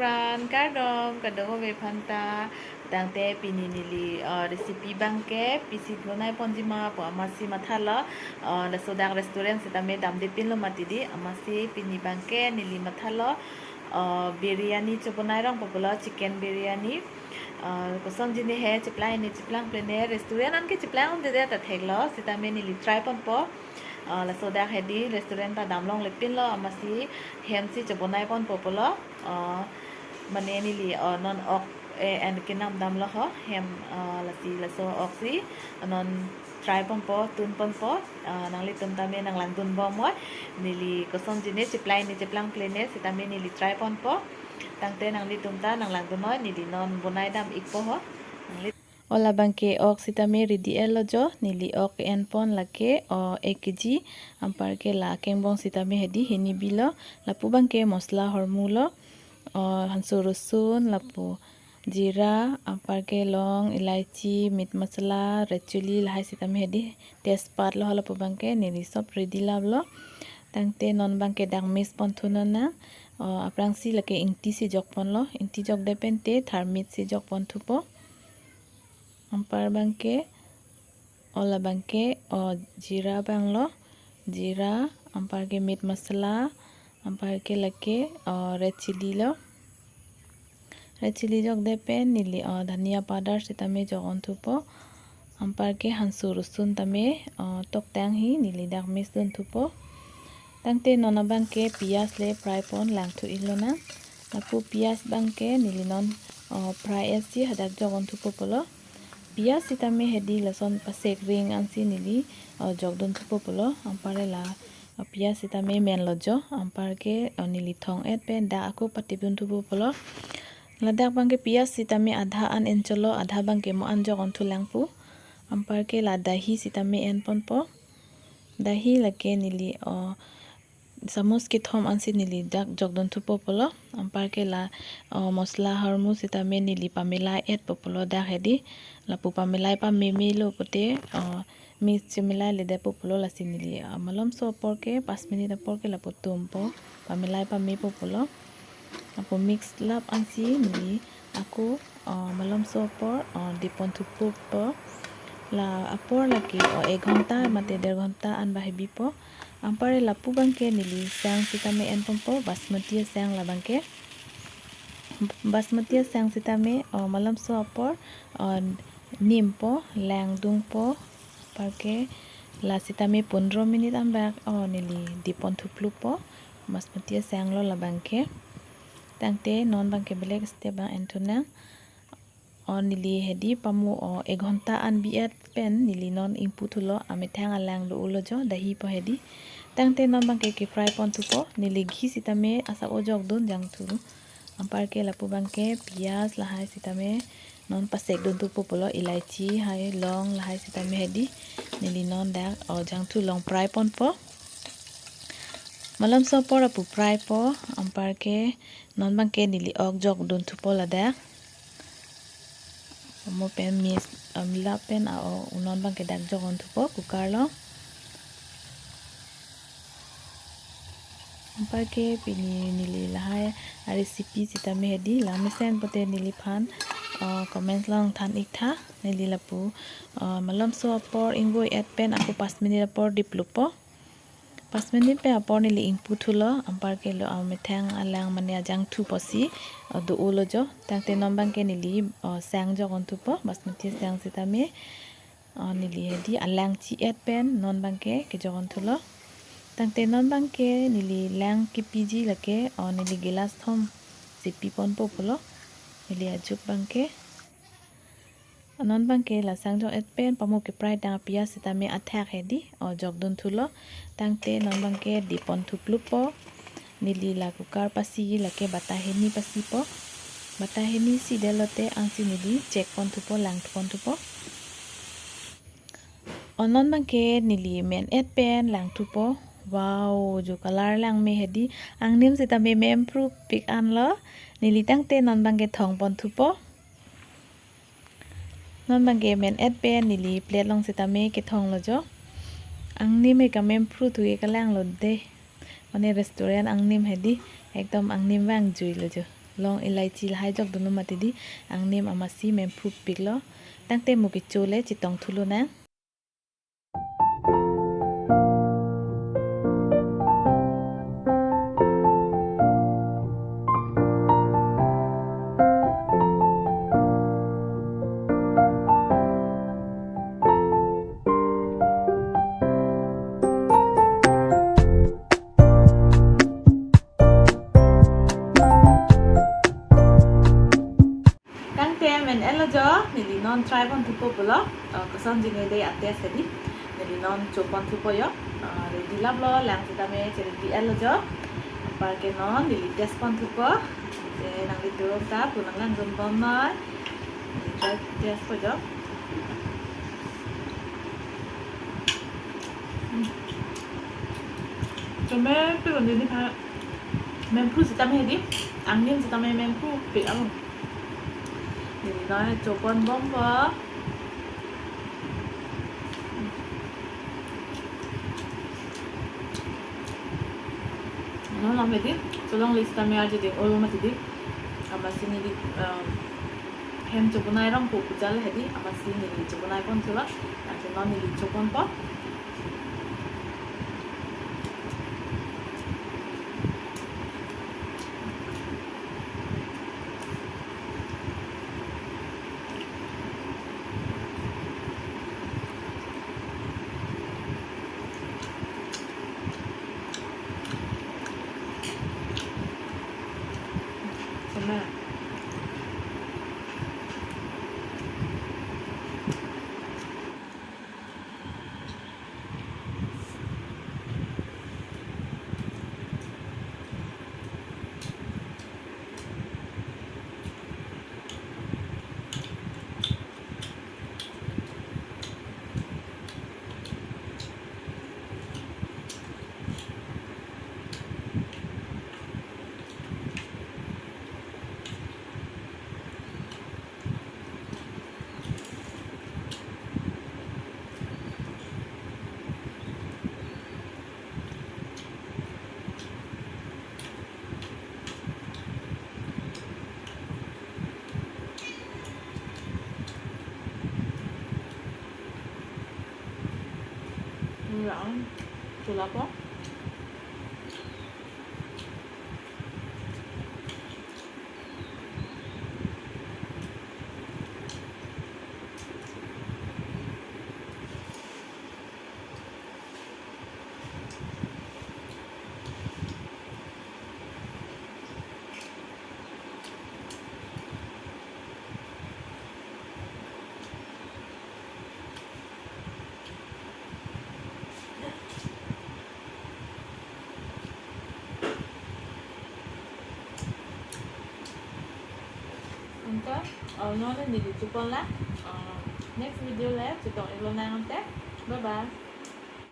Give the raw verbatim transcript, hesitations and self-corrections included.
Pran kardom kadokave aphanta. Tangte pini neli, uh, recipe abangke pisi bonai ponji ma pu amatsi mathalo. Uh, laso dak restaurant sitame damde pinlo mati di, amatsi pini abangke neli mathalo, uh, biryani chobonai rong po pulo, chicken biryani. Uh, kosonji ne he cheplang ne cheplang plene, restaurant anke cheplang un dede ta theklo, sitame neli try ponpo. Uh, laso dak hedi restaurant ta damlongle pinlo, amatsi hemsi chobonai ponpo pulo. Uh, mane neli, uh, non ok, eh, an kenam damlo ho, hem, uh, lasi laso oksi non try ponpo, tun ponpo. Uh, nanglitum tame nanglangdun bom moi. Neli kosonji ne cheplang ne cheplang plene, sitame neli try ponpo. Tangte nanglitum ta nanglangdun noi, neli non bonai dam ikpo ho. Nangli- O labangke ok sitame ready etlo jo, neli ok en pon lake, o, ek K G, anparke la kengbong sitame hedi hini bilo, lapu abangke mosla hormu lo, o, hanso rosun, lapu jira, anparke long, elaichi, meat masala, red chilli, lahai sitame hedi, tejpat lo, lapu abangke neli sob ready laplo. Tangte non abangke dak mix ponthu nang, o, aphrangsi lake ingti si jok ponlo, ingti jokde pen te tharmit si jok ponthupo. Anpar abangke, o labangke, o jira abang lo, jira, anparke meat masala, anparke lake, o red chilli lo. Red chilli jokde pen neli, o dhania powder sitame jok ponthupo. Anparke hanso rosun tame, o toktang hi neli dak mix dunthupo. Tangte non abangke piyaj le fry pon langthu iklo nang. Lapu piyaj abangke neli non, o, fry etsi hadak jok ponthupo pulo. Piyaj sitame hedi lason pasek ring ansi neli, o, jok dunthupo pulo. Anpar la, o, piyaj sitame menlo jo. Anparke, o, neli thong et pen dak ako patip dunthupo pulo. Ladak abangke piyaj sitame adha an enchotlo, adha abangke mo an jok ponthu lang pu. Anparke la dahi sitame en ponpo. Dahi lake neli, o, samus kethom ansi neli dak jok dunthupo pulo. Anparke la, o, mosla hormu sitame neli pamelai etpo pulo dak hedi. Lapu pamelai pamemelo pute, o, mix chemelai ledepo pulo, lasi neli, o, malomso aporke, pas minute aporke lapu tumpo, pamelai pamepo pulo. Lapu mix lap ansi neli ako, o, malomso apor, o, dip ponthupo. La apor lake, o, ek ghonta mate der ghonta an ba hebipo. Anpar lapu abangke neli sang sitame en ponpo, basmati sang labangke. Basmati sang sitame, o, malomso apor, o, nimpo, langdungpo. Anparke la sitame pondro minute anbak, o, neli dip ponthu plupo. Basmati sang lo labangke. Tangte non abangke belek step abang enthu nang. O, neli hedi pamu, o, ek ghonta an bi et pen neli non ingpu thulo, amethang alang do-olo jo, dahi po hedi. Tangte non abangke ke fry ponthupo, neli ghee sitame asa o jok dun jangthu. Anparke lapu abangke piyaj lahai sitame non pasek dunthupo pulo, elaichi hai long lahai sitame hedi. Neli non dak, o, jangthu long fry ponpo. Malomso apor lapu fry po, anparke non abangke neli ok jok dunthupo ladak. Mo pen mis, um, lap pen a-ok non abangke dak jok ponthupo cooker lo. Anparke pini neli lahai a-recipe sitame hedi, lang mesen pute neliphan, uh, comment along than iktha, neli lapu, uh, malomso apor ingvoi et pen ako pas minute apor dip lupo. Pas minute pen apor neli ingpu thulo, anparke lo amethang alang mane ajangthu pusi, o, do-olo jo. Tangte non abangke neli, o, sang jok ponthupo, basmati sang sitame, o, neli hedi alang chi et pen non abangke kejok ponthulo. Tangte non abangke neli lang kepiji lake, o, neli gilas thom si pi ponpo pulo. Neli ajuk abangke. Non abangke la sang jok et pen pamu ke fry tang piyaj sitame athak hedi, o, jok dunthulo. Tangte non abangke dip ponthu plupo. Neli la cooker pasi lake bata hini pasipo. Bata hini si detlote ansi neli check ponthupo, langthu ponthupo. O, non abangke neli men et pen langthupo. Wow, jo color langme hedi. Angnim sitame mempru pik anlo. Neli tangte non abangke thong ponthupo. Non abangke men et pen neli plate along sitame kethonglo jo. Angnim ke kamempru thu ke kalanglo de. Mane restaurant angnim hedi, ekdom angnim vangjuilo jo. Long elaichi lahai jok dun mati di, angnim amatsi memphu piklo. Tangte mo kecho le chetong thu lonang. Tangte men-etlo jo, neli non try pon thupo pulo. Uh, kosonji ne de a-taste hedi. Neli non cho pon thupo jo. Uh, ready laplo, lang sitame che ready-etlo jo. Apar ke non neli taste pon thupo. Te nanglitum ta pu nanglang dun bom noi. Neli try taste po jo. Hmm. Cho memphu pik, neli pha memphu sitame hedi, angnim sitame memphu pik amo. Neli non cho pon bompo. Non non hedi, cholongle sitame arje ding olo mati di. Amatsi neli, um, hem chobonai rong po puchal hedi, amatsi neli chobonai pon thulo, lasi non neli cho ponpo. Sama. Lang, chula po. Anke, uh, non neli cho ponlang, uh, next video le chetong-ik lonang ante. Bye bye.